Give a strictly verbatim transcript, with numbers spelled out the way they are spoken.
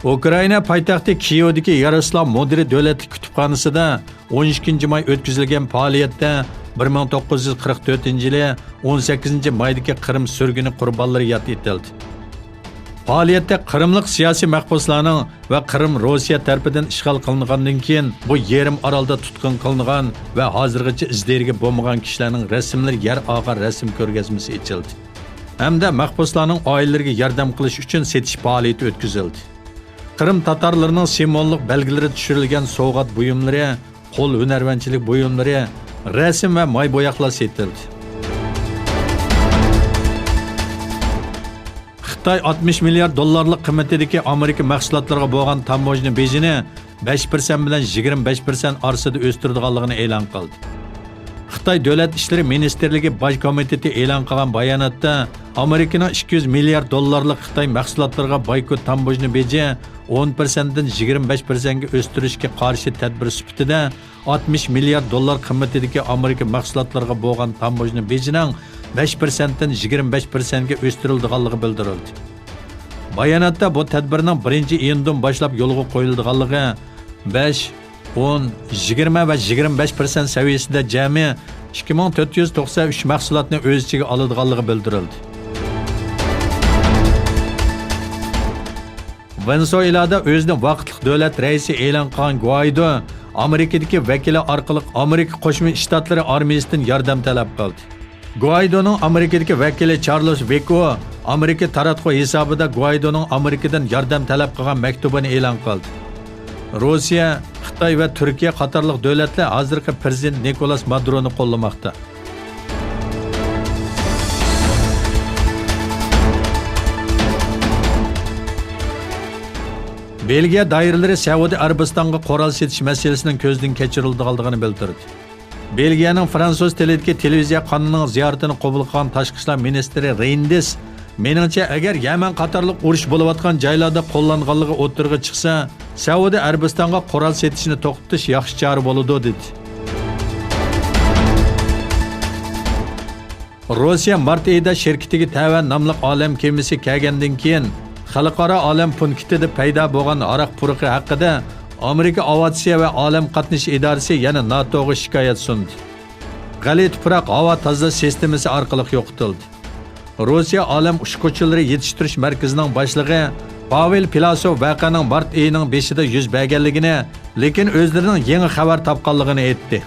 ئۇكرائىنا پايتەختى كىيېۋدىكى ياروسلاۋ مۇدىرى دۆلەتلىك كۇتۇپخانىسىدا ئون ئىككىنچى ماي ئۆتكۈزۈلگەن پائالىيەتتە بىر مىڭ توققۇز يۈز قىرىق تۆتىنچى يىلى ئون سەككىزىنچى مايدىكى قىرىم سۈرگۈنى قۇربانلىرى ياد ئېتىلدى. پائالىيەتتە قىرىملىق سىياسىي مەھبۇسلارنىڭ ۋە قىرىم روسىيە تەرىپىدىن ئىشغال قىلىنغاندىن كېيىن بۇ يېرىم ئارالدا تۇتقۇن قىلىنغان ۋە ھازىرغىچە ئىز دېرىكى بولمىغان كىشىلەرنىڭ رەسىملىرى يەر ئالغان رەسىم كۆرگەزمىسى ئېچىلدى ھەمدە مەھبۇسلارنىڭ ئائىلىلىرىگە ياردەم قىلىش ئۈچۈن سېتىش پائالىيىتى ئۆتكۈزۈلدى. قىرىم تاتارلىرىنىڭ سىمۋوللۇق بەلگىلىرى چۈشۈرۈلگەن سوۋغات بۇيۇملىرى، قول ھۈنەرۋەنچىلىك بۇيۇملىرى، رەسىم ۋە ماي بوياقلار سېتىلدى. خىتاي ئاتمىش مىليارد دوللارلىق قىممىتىدىكى ئامېرىكا مەھسۇلاتلىرىغا بولغان تاموژنا بېجىنى بەش پىرسەنت بىلەن يىگىرمە بەش پىرسەنت ئارىسىدا ئۆستۈرىدىغانلىقىنى ئېلان قىلدى. خىتاي دۆلەت ئىشلىرى مىنىستىرلىكى باج كومىتېتى ئېلان قىلغان باياناتتا، ئامېرىكىنىڭ ئىككى يۈز مىليارد دوللارلىق خىتاي مەھسۇلاتلىرىغا بايكوت تاموژنا بېجى ئون پىرسەنتتىن يىگىرمە بەش پىرسەنتكە ئۆستۈرۈشكە قارشى تەدبىر سۈپىتىدە، ئاتمىش مىليارد دوللار قىممىتىدىكى ئامېرىكا مەھسۇلاتلىرىغا بولغان تاموژنا بېجىنىڭ بەش پىرسەنتتىن يىگىرمە بەش پىرسەنتكە ئۆستۈرۈلىدىغانلىقى بىلدۈرۈلدى. باياناتتا بۇ تەدبىرنىڭ بىرىنچى ئىيۇندىن باشلاپ يولغا قويۇلىدىغانلىقى، بەش، ئون، يىگىرمە ۋە يىگىرمە بەش پىرسەنت سەۋىيەسىدە جەمئىي ئىككى مىڭ تۆت يۈز توقسەن ئۈچ مەھسۇلاتنى ئۆز ئىچىگە ئالىدىغانلىقى بىلدۈرۈلدى. ۋېنېسۇئېلادا ئۆزىنى ۋاقىتلىق دۆلەت رەئىسى ئېلان قىلغان گۇئايدو ئامېرىكىدىكى ۋەكىلى ئارقىلىق ئامېرىكا قوشما شتاتلىرى ئارمىيىسىدىن ياردەم تەلەپ قىلدى. گۇئايدونىڭ ئامېرىكىدىكى ۋەكىلى چارلوس ۋېكو ئامېرىكا تاراتقۇ ھېسابىدا گۇئايدونىڭ ئامېرىكىدىن ياردەم تەلەپ قىلغان مەكتۇبىنى ئېلان قىلدى. روسىيە، خىتاي ۋە تۈركىيە قاتارلىق دۆلەتلەر ھازىرقى پىرېزىدېنت نىكولاس مادۇرونى قوللىماقتا. بېلگىيە دائىرىلىرى سەئۇدى ئەرەبىستانغا قورال سېتىش مەسىلىسىنىڭ كۆزدىن كېچۈرۈلىدىغانلىقىنى بىلدۈردى. بېلگىيەنىڭ فرانسۇز تىلىدىكى تېلېۋىزىيە قانىلىنىڭ زىيارىتىنى قوبۇل قىلغان تاشقى ئىشلار مىنىستىرى رېيندېس، مېنىڭچە، ئەگەر يەمەن قاتارلىق ئۇرۇش بولۇۋاتقان جايلاردا قوللانغانلىقى ئوتتۇرىغا چىقسا، سەئۇدى ئەرەبىستانغا قورال سېتىشنى توختىتىش ياخشى چارە بولىدۇ، دېدى. روسىيە مارت ئېيىدا شىركىتىگە تەۋە ناملىق ئالەم كېمىسى كەلگەندىن كېيىن، خەلقئارا ئالەم پونكىتىدا پەيدا بولغان ھاراق پۇرىقى ھەققىدە ئامېرىكا ئاۋىئاتسىيە ۋە ئالەم قاتنىشى ئىدارىسى يەنە ناتوغا شىكايەت سۇندى. غەلىتە پۇراق ھاۋا تازىلاش سىستېمىسى ئارقىلىق يوقىتىلدى. روسىيە ئالەم ئۇچقۇچىلىرى يېتىشتۈرۈش مەركىزىنىڭ باشلىقى پاۋېل پىلاسوف ۋەقەنىڭ مارت ئېيىنىڭ بېشىدا يۈز بەرگەنلىكىنى، لېكىن ئۆزلىرىنىڭ يېڭى خەۋەر تاپقانلىقىنى ئېيتتى.